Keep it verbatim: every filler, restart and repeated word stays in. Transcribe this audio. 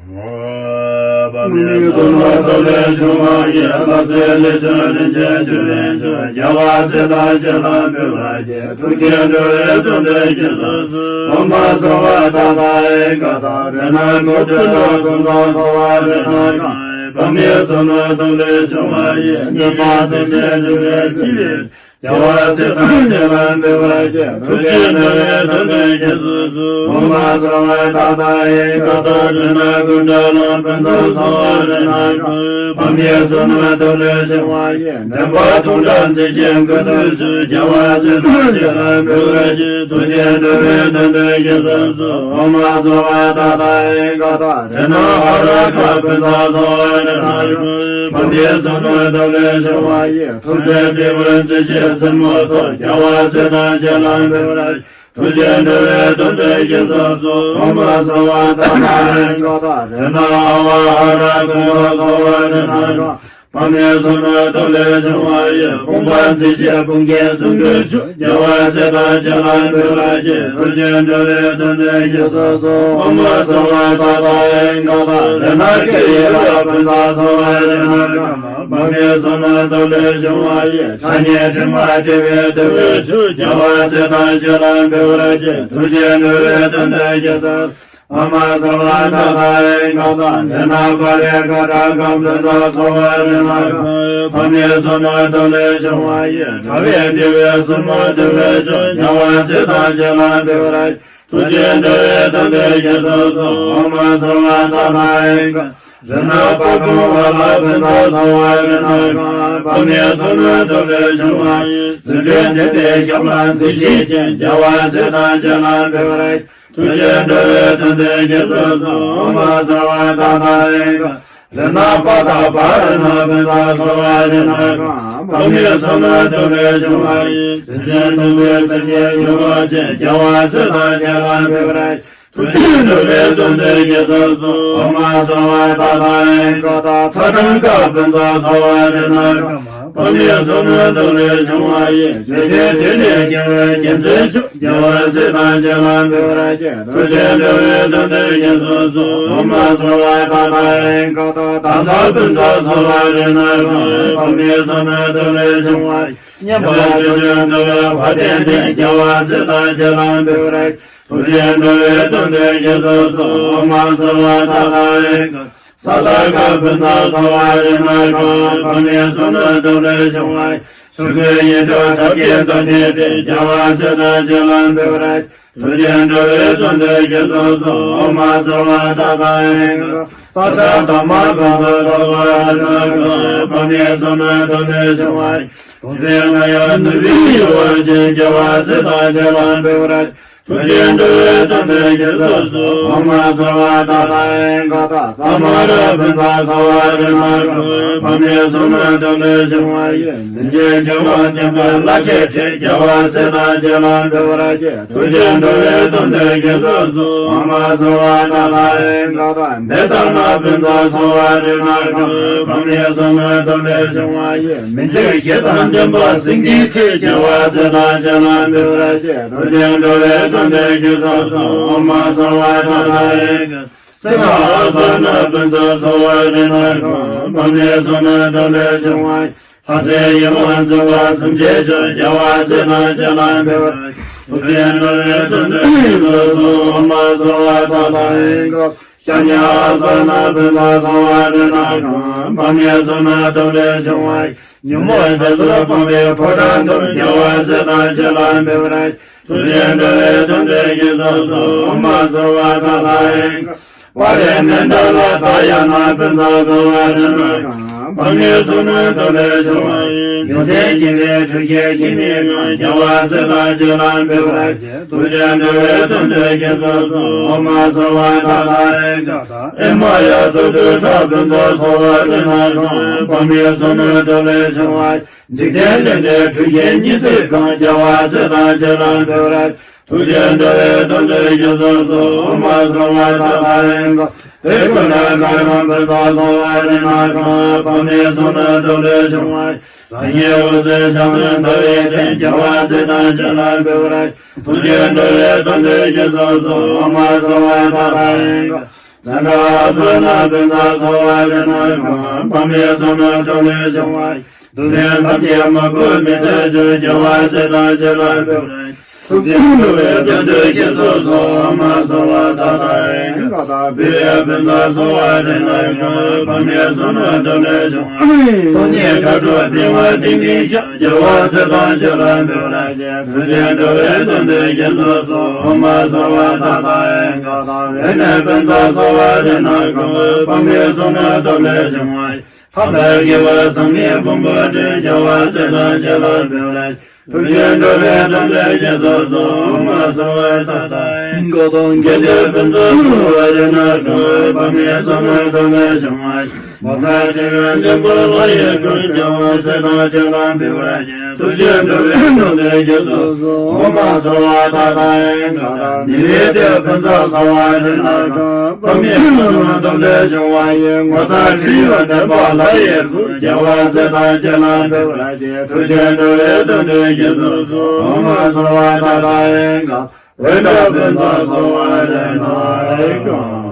པདྨའི་ཚོགས་རྣམས་སྟོབས་ལས་བྱུང་བ་ཡི། ལྷ་ཚེ་ལས་བྱུང་རིན་ཆེན་ཆུ་ལས་བྱུང་། རྒྱལ་བ་སྲས་དང་བཅས་ལ་འབུལ་བར་བགྱི། ཐུགས་རྗེས་འགྲོ་བའི་དོན་དུ་བགྱི་ཚུལ་སོགས། ཨོཾ་སརྦ་ཏ་ཏཱ་ཨེ་ཀ་ཏ་རཏྣ་ཀོ་ཊི་ལ་ཕུན་ཚོགས་གསོལ་བ་རཏྣ་ཀརྨ། པདྨའི་ཚོགས་རྣམས་སྟོབས་ལས་བྱུང་བ་ཡི། ཉེས་པ་ཚེ་ཕྱི་ལུས་ཀྱི་ལས། རྒྱལ་བ་སྲས་དང་བཅས་ལ་འབུལ་བར་བགྱི། ཐུགས་རྗེས་འགྲོ་བའི་དོན་དུ་བགྱི་ཚུལ་སོགས། ཨོཾ་སརྦ་ཏ་ཏཱ་ཨེ་ཀ་ཏ་རཏྣ་ཀུན་ཌ་ལ་ཕུན་ཚོགས་གསོལ་བ་རཏྣ་ཀརྨ། པདྨའི་ཚོགས་རྣམས་སྟོབས་ལས་བྱུང་བ་ཡི། འདྲེན་པ་དུང་སྒྲ་འཛིན་ཞིང་ཀུན་ཏུ་བཞུགས། རྒྱལ་བ་སྲས་དང་བཅས་ལ་འབུལ་བར་བགྱི། ཐུགས་རྗེས་འགྲོ་བའི་དོན་དུ་བགྱི་ཚུལ་སོགས། ཨོཾ་སརྦ་ཏ་ཏཱ་ཨེ་ཀ་ཏ་རཏྣ་ཧ་ར་ཀ་ཕུན་ཚོགས་གསོལ་བ་རཏྣ་ཀརྨ། པདྨའི་ཚོགས་རྣམས་སྟོབས་ལས་བྱུང་བ་ཡི། ཐུགས་བརྩེ་ལྡན་པའི་མཛེས་ཤིང་སེན་མོ་ཐོགས། རྒྱལ་བ་སྲས་དང་བཅས་ལ་འབུལ་བར་བགྱི། ཐུགས་རྗེས་འགྲོ་བའི་དོན་དུ་བགྱི་ཚུལ་སོགས། ཨོཾ་སརྦ་ཏ་ཏཱ་ཨེ་ཀ་ཏ་རཏྣ་ཨ་ཝ་ཧ་ར་ཀ་ཕུན་ཚོགས་གསོལ་བ་རཏྣ་ཀརྨ། པདྨའི་ཚོགས་རྣམས་སྟོབས་ལས་བྱུང་བ་ཡི། དཔུང་པ་མཛེས་ཤིང་དཔུང་རྒྱན་ཟུང་དུ་འཇུག། རྒྱལ་བ་སྲས་དང་བཅས་ལ་འབུལ་བར་བགྱི། ཐུགས་རྗེས་འགྲོ་བའི་དོན་དུ་བགྱི་ཚུལ་སོགས། ཨོཾ་སརྦ་ཏ་ཏཱ་ཨེ་ཀ་ཏ་རཏྣ་ཀེ་ཡི་ཀ་ཕུན་ཚོགས་གསོལ་བ་རཏྣ་ཀརྨ། པདྨའི་ཚོགས་རྣམས་སྟོབས་ལས་བྱུང་བ་ཡི། ཕྱག་གཉིས་དྲི་མ་བྲལ་བའི་དོན་ལ་ཞུགས། རྒྱལ་བ་སྲས་དང་བཅས་ལ་འབུལ་བར་བགྱི། ཐུགས་རྗེས་འགྲོ་བའི་དོན་དུ་བགྱི་ཚུལ། ཨོཾ་སརྦ་ཏ་ཏཱ་ཨེ་ཀ་ཏ་རཏྣ་པ་རི་ཀ་ཊ་ཀ་ཕུན་ཚོགས་གསོལ་བ་རཏྣ་ཀརྨ། པདྨའི་ཚོགས་རྣམས་སྟོབས་ལས་བྱུང་བ་ཡི། དྲ་བས་དྲིལ་བའི་སོར་མོ་དེ་ལས་བྱུང་། རྒྱལ་བ་སྲས་དང་བཅས་ལ་འབུལ་བར་བགྱི། ཐུགས་རྗེས་འགྲོ་བའི་དོན་དུ་བགྱི་ཚུལ་སོགས། ཨོཾ་སརྦ་ཏ་ཏཱ་ཨེ་ཀ་ཏ་རཏྣ་པ་ཀ་ཝ་ལ་ཕུན་ཚོགས་གསོལ་བ་རཏྣ་ཀརྨ། པདྨའི་ཚོགས་རྣམས་སྟོབས་ལས་བྱུང་བ་ཡི། རྫུ་འཕྲུལ་ལྡན་པའི་ཞབས་ལ་འཛིན་ཞིང་བརྒྱན། རྒྱལ་བ་སྲས་དང་བཅས་ལ་འབུལ་བར་བགྱི། ཐུགས་རྗེས་འགྲོ་བའི་དོན་དུ་བགྱི་ཚུལ་སོགས། ཨོཾ་སརྦ་ཏ་ཏཱ་ཨེ་ཀ་ཏ་རཏྣ་པ་ཏ་པ་རཏྣ་ཕུན་ཚོགས་གསོལ་བ་རཏྣ་ཀརྨ། པདྨའི་ཚོགས་རྣམས་སྟོབས་ལས་བྱུང་བ་ཡི། རིན་ཆེན་ཐུབ་པའི་སེམས་ཀྱི་ཡུམ་ལ་བྱིན། རྒྱལ་བ་སྲས་དང་བཅས་ལ་འབུལ་བར་བགྱི། ཐུགས་རྗེས་འགྲོ་བའི་དོན་དུ་བགྱི་ཚུལ་སོགས། ཨོཾ་སརྦ་ཏ་ཏཱ་ཨེ་ཀ་ཏ་ཚ་གྲང་ག་ཕུན་ཚོགས་གསོལ་བ་རཏྣ་ཀརྨ། པདྨའི་ཚོགས་རྣམས་སྟོབས་ལས་བྱུང་བ་ཡི། བརྗོད་བྱའི་མདུན་ནས་ཀྱང་བའི་རྒྱལ་མཚན་ཆུ། རྒྱལ་བ་སྲས་དང་བཅས་ལ་འབུལ་བར་བགྱི། ཐུགས་རྗེས་འགྲོ་བའི་དོན་དུ་བགྱི་ཚུལ་སོགས། ཨོཾ་སརྦ་ཏ་ཏཱ་ཨེ་ཀ་ཏ་དྷ་ཚ་ཕུན་ཚོགས་གསོལ་བ་རཏྣ་ཀརྨ། པདྨའི་ཚོགས་རྣམས་སྟོབས་ལས་བྱུང་བ་ཡི། སྙན་པ་ཆོས་ཀྱི་འདུལ་བའི་བ་དན་ལྡན། རྒྱལ་བ་སྲས་དང་བཅས་ལ་འབུལ་བར་བགྱི། ཐུགས་རྗེས་འགྲོ་བའི་དོན་དུ་བགྱི་ཚུལ་སོགས། ཨོཾ་སརྦ་ཏ་ཏཱ་ཨེ་ཀ་ཏ་ས་ཏ་ཀ་ཕུན་ཚོགས་གསོལ་བ་རཏྣ་ཀརྨ། པདྨའི་ཚོགས་རྣམས་སྟོབས་ལས་བྱུང་བ་ཡི། ཆོས་སྐུའི་ཡིད་འཕྲོག་ཐབས་ཀྱི་མདོ་འདི་བྲིས། རྒྱལ་བ་སྲས་དང་བཅས་ལ་འབུལ་བར་བགྱི། ཐུགས་རྗེས་འགྲོ་བའི་དོན་དུ་བགྱི་ཚུལ་སོགས། ཨོཾ་སརྦ་ཏ་ཏཱ་ཨེ་ཀ་ཏ་ས་ཏ་དྷརྨ་ཕུན་ཚོགས་གསོལ་བ་རཏྣ་ཀརྨ། པདྨའི་ཚོགས་རྣམས་སྟོབས་ལས་བྱུང་བ་ཡི། དུང་སེང་རྔ་ཡབ་ནུས་པའི་ཡུ་བ་ཅན། རྒྱལ་བ་སྲས་དང་བཅས་ལ་འབུལ་བར་བགྱི། ཐུགས་རྗེས་འགྲོ་བའི་དོན་དུ་བགྱི་ཚུལ་སོགས། ཨོཾ་སརྦ་ཏ་ཏཱ་ཨེ་ཀ་ཏ་ཙ་མ་ར་ཕུན་ཚོགས་གསོལ་བ་རཏྣ་ཀརྨ། པདྨའི་ཚོགས་རྣམས་སྟོབས་ལས་བྱུང་བ་ཡི། རིན་ཆེན་རྒྱལ་བ་མགོན་པོ་ལག་ཁྱེར་ཕྲེང་། རྒྱལ་བ་སྲས་དང་བཅས་ལ་འབུལ་བར་བགྱི། ཐུགས་རྗེས་འགྲོ་བའི་དོན་དུ་བགྱི་ཚུལ་སོགས། ཨོཾ་སརྦ་ཏ་ཏཱ་ཨེ་ཀ་ཏ་མེ་ཏོག་ནག་ཕུན་ཚོགས་གསོལ་བ་རཏྣ་ཀརྨ། པདྨའི་ཚོགས་རྣམས་སྟོབས་ལས་བྱུང་བ་ཡི། མི་འཇིགས་བཞད་དང་ལྡན་པ་སེང་གེའི་ཁྲི། རྒྱལ་བ་སྲས་དང་བཅས་ལ་འབུལ་བར་བགྱི། ཐུགས་རྗེས་འགྲོ་བའི་དོན་དུ་བགྱི་ཚུལ་སོགས། ཨོཾ་སརྦ་ཏ་ཏཱ་ཨེ་ཀ་ཏ་སིང་ཧ་སི་ན་ཕུན་ཚོགས་གསོལ་བ་རཏྣ་ཀརྨ། པདྨའི་ཚོགས་རྣམས་སྟོབས་ལས་བྱུང་བ་ཡི། ལྷ་རྫས་ཡིད་འོང་བཙོ་བ་སེམས་ཅན་མཆོད། རྒྱལ་བ་སྲས་དང་བཅས་ལ་འབུལ་བར་བགྱི། ཐུགས་རྗེས་འགྲོ་བའི་དོན་དུ་བགྱི་ཚུལ་སོགས། ཨོཾ་སརྦ་ཏ་ཏཱ་ཨེ་ཀ་ཏ་ཤ་ཉ་ཨ་ས་ན་ཕུན་ཚོགས་གསོལ་བ་རཏྣ་ཀརྨ། པདྨའི་ཚོགས་རྣམས་སྟོབས་ལས་བྱུང་བ་ཡི། ཉོན་མོངས་རྒྱ་མཚོར་སྤངས་པའི་ཕོ་བྲང་དུ། རྒྱལ་བ་སྲས་དང་བཅས་ལ་འབུལ་བར་བགྱི། ཐུགས་རྗེས་འགྲོ་བའི་དོན་དུ་བགྱི་ཚུལ་སོགས། ཨོཾ་སརྦ་ཏ་ཏཱ་ཨེ་ཀ་ཏ་པ་རེ་མནྡ་ལ་དྷ་ཡ་ན་ཕུན་ཚོགས་གསོལ་བ་རཏྣ་ཀརྨ། པདྨའི་ཚོགས་རྣམས་སྟོབས་ལས་བྱུང་བ་ཡི། ཡོན་ཏན་སྐྱེད་པའི་ཁྲུས་ཀྱི་སྐྱེད་མོས་གང་། རྒྱལ་བ་སྲས་དང་བཅས་ལ་འབུལ་བར་བགྱི། ཐུགས་རྗེས་འགྲོ་བའི་དོན་དུ་བགྱི་ཚུལ་སོགས། ཨོཾ་སརྦ་ཏ་ཏཱ་ཨེ་ཀ་ཏ་ཨེ་མ་ཡ་ཙོ་ཏུ་ཏྲ་ཕུན་ཚོགས་གསོལ་བ་རཏྣ་ཀརྨ། པདྨའི་ཚོགས་རྣམས་སྟོབས་ལས་བྱུང་བ་ཡི། འཇིག་རྟེན་གླིང་འདིར་ཁྲུས་ཀྱི་སྙིང་བརྩེ་གང་། རྒྱལ་བ་སྲས་དང་བཅས་ལ་འབུལ་བར་བགྱི། ཐུགས་རྗེས་འགྲོ་བའི་དོན་དུ་བགྱི་ཚུལ་སོགས། ཨོཾ་སརྦ་ཏ་ཏཱ་ཨེ་ཀ་ཏ་བི་ཀུ་ལ་ཀ་ར་ཕུན་ཚོགས་གསོལ་བ་རཏྣ་ཀརྨ། པདྨའི་ཚོགས་རྣམས་སྟོབས་ལས་བྱུང་བ་ཡི། རང་བཞིན་འོད་གསལ་ཕྱག་མཚན་ཟླ་བའི་གདན། རྒྱལ་བ་སྲས་དང་བཅས་ལ་འབུལ་བར་བགྱི། ཐུགས་རྗེས་འགྲོ་བའི་དོན་དུ་བགྱི་ཚུལ་སོགས། ཨོཾ་སརྦ་ཏ་ཏཱ་ཨེ་ཀ་ཏ་ སེམས་དཔའ་ཚོགས་རྣམས་ཕན་ཚུན་གསོལ་བ་འདེབས་ན་ཁོང་། དཔག་མེད་བསོད་ནམས་སྟོབས་ལས་བྱུང་བ་ཡི། དུས་མཐའ་ཐམས་ཅད་མ་བསྐོས་མི་ཐོབ་ཕྱིར། རྒྱལ་བ་སྲས་དང་བཅས་ལ་འབུལ་བ་ཡིན། ཐུགས་རྗེས་འགྲོ་བའི་དོན་དུ་བསྐྱེད་རྫོགས་སོ། འོ་མ་གསོལ་བ་བཏབ་ད་ཡིན། བུ་ཡི་ཕན་ཚུན་གསོལ་བ་འདེབས་ན་ཁོང་། དཔག་མེད་བསོད་ནམས་སྟོབས་ལས་བྱུང་བ་ཡི། སྟོང་ཉིད་ཁ་དྲོ་བདེ་བ་ཏིང་ངེ་འཆར། རྒྱལ་བ་སྲས་དང་བཅས་ལ་འབུལ་བ་ཡིན། ཐུགས་རྗེས་འགྲོ་བའི་དོན་དུ་བསྐྱེད་རྫོགས་སོ། འོ་མ་གསོལ་བ་བཏབ་ད་ཡིན། འོད་ནི་ཕན་ཚུན་གསོལ་བ་འདེབས་ན་ཁོང་། དཔག་མེད་བསོད་ནམས་སྟོབས་ལས་བྱུང་བ་ཡི། ཐབས་མཁས་དགེ་བ་ཟག་མེད་ཕུང་པོ་སྒྲོན། རྒྱལ་བ་སྲས་དང་བཅས་ལ་འབུལ་བ་ཡིན། ཐུགས་རྗེས་འགྲོ་བའི་དོན་དུ་བསྐྱེད་རྫོགས་སོ། འོ་མ་གསོལ་བ་བཏབ་ད་ཡིན། འགོག་དང་འགལ་འདུ་ཕན་ཚུན་སེལ་བར་བྱེད་ན་ཁོང་། དཔག་མེད་བསོད་ནམས་སྟོབས་ལས་བྱུང་བ་ཡི། མོ་གསར་ཁྲི་གང་འཛིན་པ་ལྷ་ཡི་སྐུ། རྒྱལ་བ་སྲས་དང་བཅས་ལ་འབུལ་བ་ཡིན། ཐུགས་རྗེས་འགྲོ་བའི་དོན་དུ་བསྐྱེད་རྫོགས་སོ། འོ་མ་གསོལ་བ་བཏབ་ད་ཡིན། ནི་བའི་ལྟས་ཕན་ཚུན་གསོལ་བ་འདེབས་ན་ཁོང་། དཔག་མེད་བསོད་ནམས་སྟོབས་ལས་བྱུང་བ་ཡི། ངོ་མཚར་ཁྲི་ཡོད་འཛིན་པ་ལྷ་ཡི་སྐུ། རྒྱལ་བ་སྲས་དང་བཅས་ལ་འབུལ་བ་ཡིན། ཐུགས་རྗེས་འགྲོ་བའི་དོན་དུ་བསྐྱེད་རྫོགས་སོ། འོ་མ་གསོལ་བ་བཏབ་ད་ཡིན། འོད་འདྲ་ཕན་ཚུན་གསོལ་བ་འདེབས་ན་ཁོང་།